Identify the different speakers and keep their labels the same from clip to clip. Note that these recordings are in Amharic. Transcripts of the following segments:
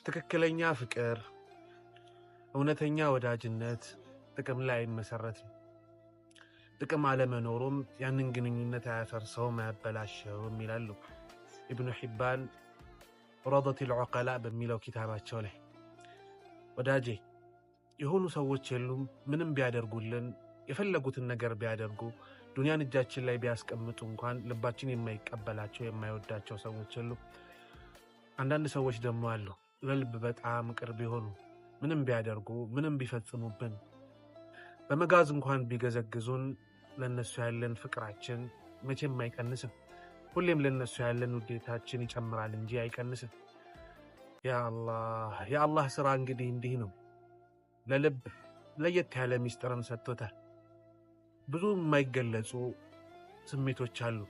Speaker 1: ትክክለኛ ፍቅር፣ እውነተኛ ወዳጅነት ጥቅም ላይ አይመሰረትም። ጥቅም አለመኖሩም ያንን ግንኙነት አያፈርሰውም፣ አያበላሸውም ይላሉ ኢብኑ ሒባን ረደት ልዑቀላ በሚለው ኪታባቸው ላይ። ወዳጄ፣ የሆኑ ሰዎች የሉም፣ ምንም ቢያደርጉልን፣ የፈለጉትን ነገር ቢያደርጉ፣ ዱንያን እጃችን ላይ ቢያስቀምጡ እንኳን ልባችን የማይቀበላቸው፣ የማይወዳቸው ሰዎች የሉም። አንዳንድ ሰዎች ደግሞ አሉ፣ ለልብ በጣም ቅርብ የሆኑ፣ ምንም ቢያደርጉ፣ ምንም ቢፈጽሙብን፣ በመጋዝ እንኳን ቢገዘግዙን ለእነሱ ያለን ፍቅራችን መቼም አይቀንስም። ሁሌም ለእነሱ ያለን ውዴታችን ይጨምራል እንጂ አይቀንስም። ያ አላህ፣ የአላህ ስራ እንግዲህ እንዲህ ነው። ለልብ ለየት ያለ ሚስጥርን ሰጥቶታል። ብዙ የማይገለጹ ስሜቶች አሉ።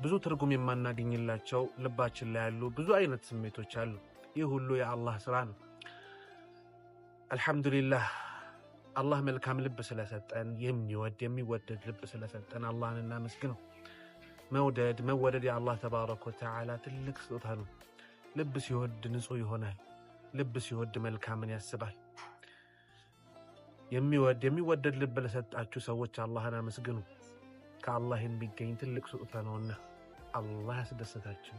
Speaker 1: ብዙ ትርጉም የማናገኝላቸው ልባችን ላይ ያሉ ብዙ አይነት ስሜቶች አሉ። ይህ ሁሉ የአላህ ስራ ነው። አልሐምዱሊላህ፣ አላህ መልካም ልብ ስለሰጠን፣ የሚወድ የሚወደድ ልብ ስለሰጠን አላህን እናመስግነው። መውደድ መወደድ የአላህ ተባረከ ወተዓላ ትልቅ ስጦታ ነው። ልብ ሲወድ ንጹህ ይሆናል። ልብ ሲወድ መልካምን ያስባል። የሚወድ የሚወደድ ልብ ለሰጣችሁ ሰዎች አላህን አመስግኑ። ከአላህ የሚገኝ ትልቅ ስጦታ ነውና አላህ ያስደሰታችሁ።